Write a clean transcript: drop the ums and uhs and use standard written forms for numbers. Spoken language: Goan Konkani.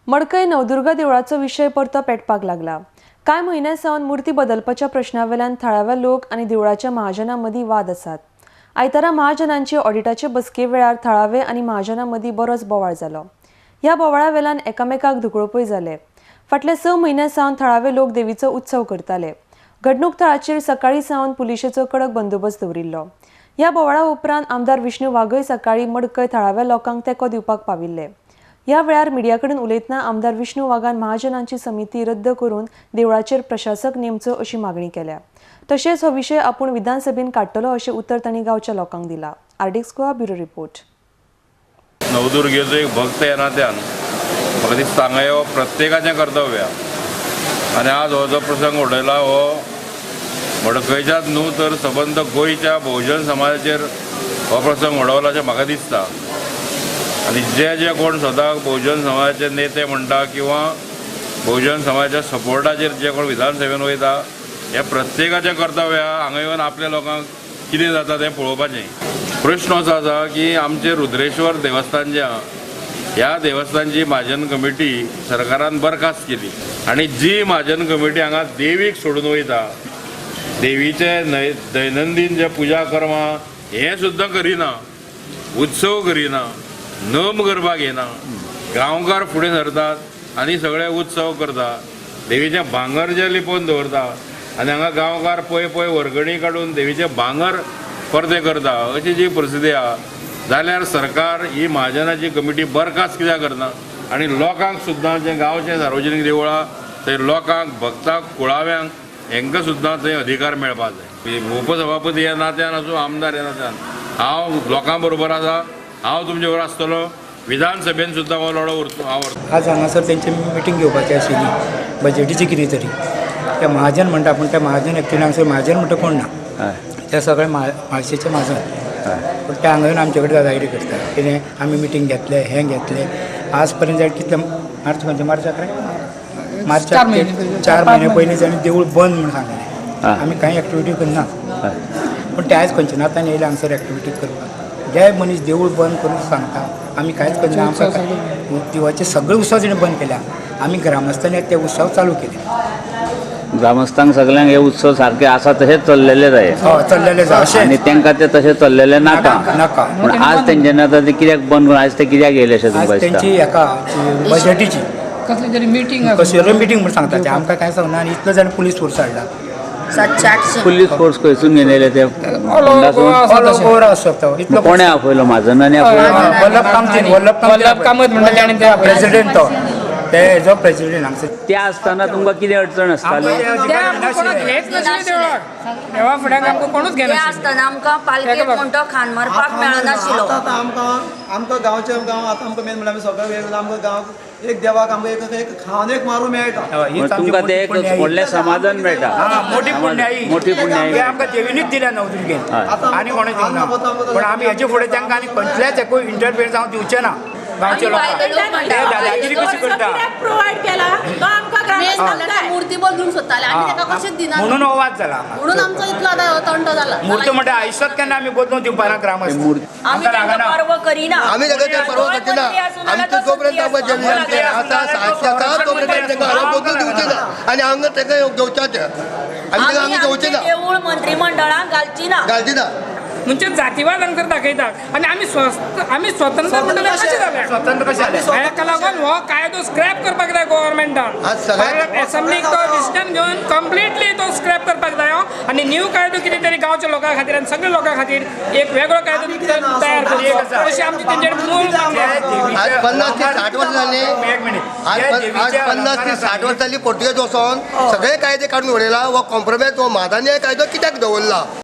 मडकय नवदुर्गा देवळाचो विशय परतो पेटपाक लागला. कांय म्हयन्यां सावन मूर्ती बदलपाच्या प्रश्नावेल्यान थळाव्या लोक आनी देवळाच्या महाजनां मदीं वाद आसात. आयतारा महाजनांचे ऑडिटाचे बसके वेळार थळावे आनी महाजनां मदीं बरोच बोवाळ जालो. ह्या बोवाळा वेल्यान एकामेकाक धुकळपूय जाले. फाटल्या 6 म्हयन्यां सावन थळावे लोक देवीचो उत्सव करताले. घडणूक थळाचेर सकाळीं सावन पुलिशेचो कडक बंदोबस्त दवरिल्लो. ह्या बोवाळा उपरांत आमदार विष्णू वाघय सकाळीं मडकय थळाव्या लोकांक तेंको दिवपाक पाविल्ले. ह्या वेळार मिडिया कडेन उलयतना आमदार विष्णू वाघान महाजनांची समिती रद्द करून देवळाचेर प्रशासक नेमचो अशी मागणी केल्या. तशेंच हो विशय आपूण विधानसभेन काडटलो अशें उतर तांणी गांवच्या लोकांक दिला. RDX Goa bureau report. नवदुर्गेचो एक भक्त ह्या नात्यान म्हाका दिसता हांगा हो प्रत्येकाचें कर्तव्य आनी आज हो जो प्रसंग उडयला हो मडकयच्याच न्हू तर सबंद गोंयच्या बहुजन समाजाचेर हो प्रसंग उडवला अशें म्हाका दिसता. आनी जे जे कोण स्वताक बहुजन समाजाचे नेते म्हणटा किंवा बहुजन समाजाच्या सपोर्टाचेर जे कोण विधानसभेन वयता हे प्रत्येकाचें कर्तव्य आहा हांगा येवन आपल्या लोकांक कितें जाता तें पळोवपाचें. प्रश्न असो आसा की आमचें रुद्रेश्वर देवस्थान जें आहा ह्या देवस्थानची म्हाजन कमिटी सरकारान बरखास्त केली आनी जी म्हाजन कमिटी हांगा देवीक सोडून वयता, देवीचे दैनंदीन जे पुजा कर्मां हें सुद्दां करिना, उत्सव करिना, नम करपाक येना, गांवकार फुडें सरतात आनी सगळे उत्सव करता, देवीचें भांगर जें लिपोवन दवरता आनी हांगा गांवकार पळय पळय वर्गणी काडून देवीचें भांगर परतें करता अशी जी परिस्थिती आहा जाल्यार सरकार ही महाजनाची कमिटी बरखास्त कित्याक करना आनी लोकांक सुद्दां जें गांवचें सार्वजनीक देवळां थंय लोकांक भक्तांक कुळाव्यांक हेंकां सुद्दां थंय अधिकार मेळपाक जाय. उपसभापती ह्या नात्यान आसूं आमदार ह्या नात्यान हांव लोकां बरोबर आसा, हांव तुमचे बरोबर आसतलो, विधानसभेन सुद्दां हो लढो उरतो हांव. आज हांगासर तेंची मिटींग घेवपाची आशिल्ली बजेटीची कितें तरी. त्या महाजन म्हणटा पूण त्या महाजन एक्चुअली हांगासर महाजन म्हणटा कोण ना, त्या सगळे म्हाळशेचे महाजन, पूण ते हांगा येवन आमचे कडेन दादागिरी करता कितें आमी मिटींग घेतले हें घेतले. आज पर्यंत जाल्यार कितले मार्च खंयचे मार्चाक रे मार्चाक 4 म्हयने पयलीं जाणें देवूळ बंद म्हूण सांगलें, आमी कांय एक्टिविटी करना, पूण ते आयज खंयच्या नात्यान येयले हांगसर एक्टिविटी करपाक. जे मनीस देवूळ बंद करून सांगता आमी कांयच करना, आमकां देवाचे सगळे उत्सव तेणें बंद केल्या, आमी ग्रामस्थांनी ते उत्सव चालू केले. ग्रामस्थांक सगळ्यांक हे उत्सव सारखे आसा तशेंच चल्लेले जाय, चल्लेले जाय आनी तांकां ते तशें चल्लेले नाका नाका. पूण आज तेंच्यांनी आतां ते कित्याक बंद करून आज ते कित्याक येयले अशें तुमकां दिसता? तेंची हेका बजेटीची कसली तरी मिटींग कसली तरी मिटींग म्हूण सांगता ते आमकां कांय सांगना. आनी इतलो जाण पुलीस फोर्स हाडला, 700-800 पुलीस फोर्स खंयसून घेवन येयले ते होंडासून? कोणें आपयलो? म्हाजनांनी आपयलो? वल्लभ कामतीन, वल्लभ कामत म्हणटा ताणें ते प्रेसिडेंट तो ते हेजो प्रेसिडेंट हांगसर. ते आसतना तुमकां कितें अडचण आसताली? देवा फुड्याक आमकां कोणूच घेना आसतना आमकां पालखेक म्हणटो खाण मारपाक मेळनाशिल्लो. आतां आमकां गांवच्या गांव आतां आमकां मेन म्हणल्यार आमी सगळे आमकां गांव एक देवाक आमकां एक खावन एक मारूं मेळटा, तुमकां तें एक व्हडलें समाधान मेळटा, मोठी पुण्याई, मोठी पुण्याई आमकां देवीनूच दिल्या नवदुर्गेन आनी कोणें दिवना. पूण आमी हेजे फुडें तांकां आनी खंयच्याच एकूय इंटरफियर जावं दिवचें ना. गांवचे लोकांक दादागिरी कशी करता मूर्ती बदलूंक सोदताले आमी ताका कशेंच दिना म्हणून हो वाद जाला, म्हणून आमचो इतलो आतां तंटो जाला. मूर्ती म्हणटा आयुष्यात केन्ना आमी बदलून दिवपाना ग्रामस्थ, आमी तांकां पर्व करिना, आमी ताका पर्व करिना, आमचो जोपर्यंत आमकां जमीन आसा आसा तोपर्यंत ताका हांगा बदलून दिवचे ना आनी हांगा ताका घेवच्याचे आमी ताका हांगा घेवचे ना, देवूळ मंत्रीमंडळाक घालची ना, घालची ना. म्हणजे जातीवाद हांगासर दाखयतात आनी आमी स्वतंत्र म्हणटा कशें जालें, स्वतंत्र कशें जालें? हेका लागून हो कायदो स्क्रॅप करपाक जाय गव्हर्मेंटान, एसेंब्लीक तो डिसिजन घेवन कंप्लिटली तो स्क्रॅप करपाक जाय आनी न्यू कायदो कितें तरी गांवच्या लोकां खातीर आनी सगळ्या लोकां खातीर एक वेगळो कायदो तयार करचो अशी आमची तेंचेर मूळ. आज 50 ते 60 वर्सां जालीं, आज 50 ते 60 वर्सां जालीं पोर्तुगेज वचोन सगळे कायदे काडून उडयला. हो कॉम्प्रोमायज हो म्हादांनी कायदो कित्याक दवरला?